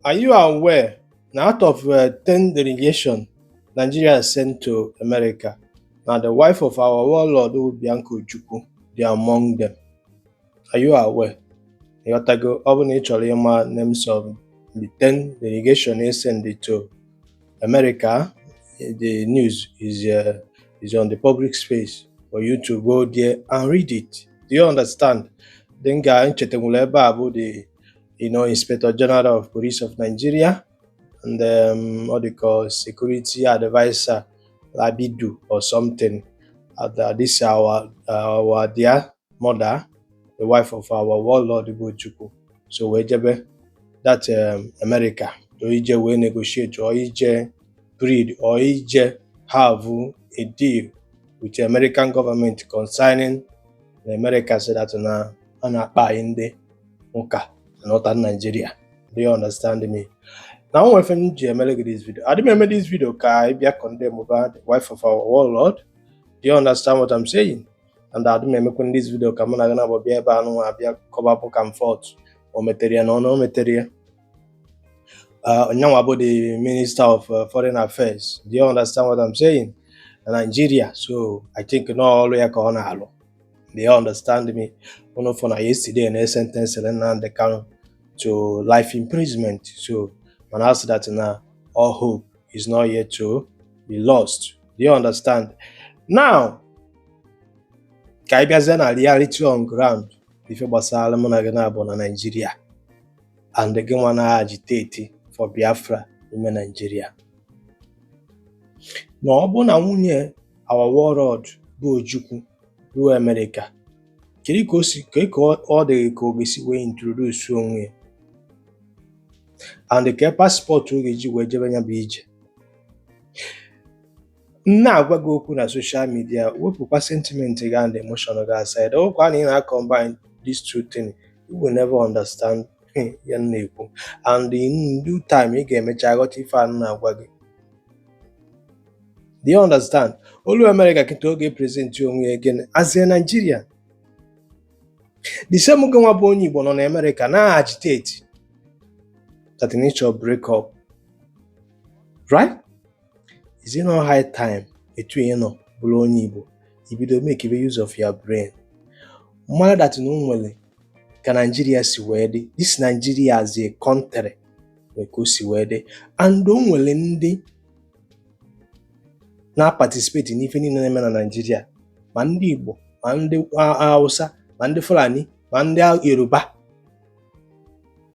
Are you aware na out of 10 delegation Nigeria sent to America, na the wife of our warlord bụ Bianca Ojukwu dị among them? Are you aware? Ịghọtago? Ọ bụ na ị chọrọ ịma names of the 10 delegation e send to America, the news is on the public space for you to go there and read it. Do you understand? Then ga nchetanwuru ebe a bụ the Inspector General of Police of Nigeria and what they call security advisor Labidu or something. This our dear mother, the wife of our warlord bụ Ojukwu. So wee jebe that America to ije wee negotiate or ije plead or ije have a deal with the American government concerning the America say that na a na-akpa anyị ndị ụka na Northern Nigeria. Do you understand me? Na o nwere ife m ji emere gị this video. Adị m eme this video ka ị bịa condemn over the wife of our warlord. Do you understand what I'm saying? And adị m emekwa this video ka mụ na gị na-abụ bịa ebe a nụnwa abịa kọba back and forth. O metere ya na ọ na o metere ya. Onyanwa bụ the Minister of Foreign Affairs. Do you understand what I'm saying? Na Nigeria. So I think na ọrụ ya ka ọ na-alụ. Do you understand me? Unu fụ na yesterday na sentence Nnamdi Kanu to life imprisonment. So mana asị that na all hope is not yet to be lost. Do you understand? Now, ka anyị bịazie na reality on ground, ife gbasara mụ na gị na-abụ na Nigeria and gị nwa na agitate for Biafra ime Nigeria. Na ọ bụ na nwunye our warlord bụ Ojukwu ruo America, kedu ka o si kedu ka ọ dị ka ọ ga-esi wee introduce onwe ya and ke passport ọ ga-eji wee jebe ya bụ ije? M na-agwa gị okwu na social media, wepụkwa sentiment gị and emotion gị aside. Ọkwa na ị na-combine these two things, you will never understand ihe m na-ekwu, and in due time ị ga-emecha ghọta ife a m na-agwa gị. Do you understand? Olu America kịta oge present onwe ya gịnị as a Nigerian. The same gị nwa bụ onye Igbo nọ na America na agitate that nature break up, right? Is it not high time etu ị nọ bụrụ onye Igbo ibido make use of your brain, mara that na o nwere ka Nigeria si wee dị? This Nigeria as a country nwere ka o si wee dị, and o nwere ndị na-participate n'ife niile na-eme na Nigeria, ma ndị Igbo, ma ndị Hausa, ma ndị Fulani, ma ndị Yoruba.